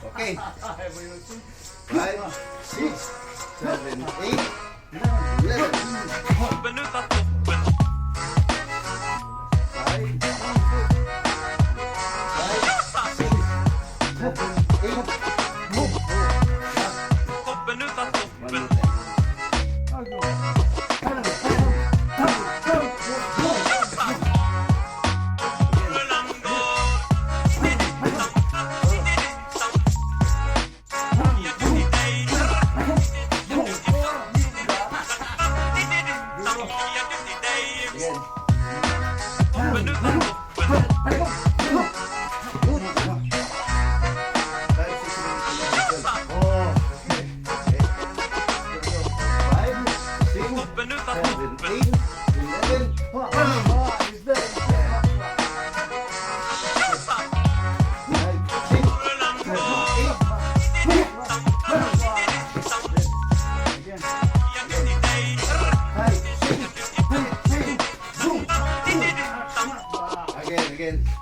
Okay. 5, 6, 7, 8, 11. Toppen utav toppen. 5, 5, 6, 7, 8. Move. Toppen utav One toppen. More time. Rullan går. Again. Toppen utav toppen. Good. 5, 6, 7, 8, 11, 12. Oh, okay. Okay. Go, go. 5, 6, Toppen utav 7, toppen. 8, 11, 12. 5, 6, Rullan 7, går. 8. 5, 6, 7, 8. Boom. Again, again.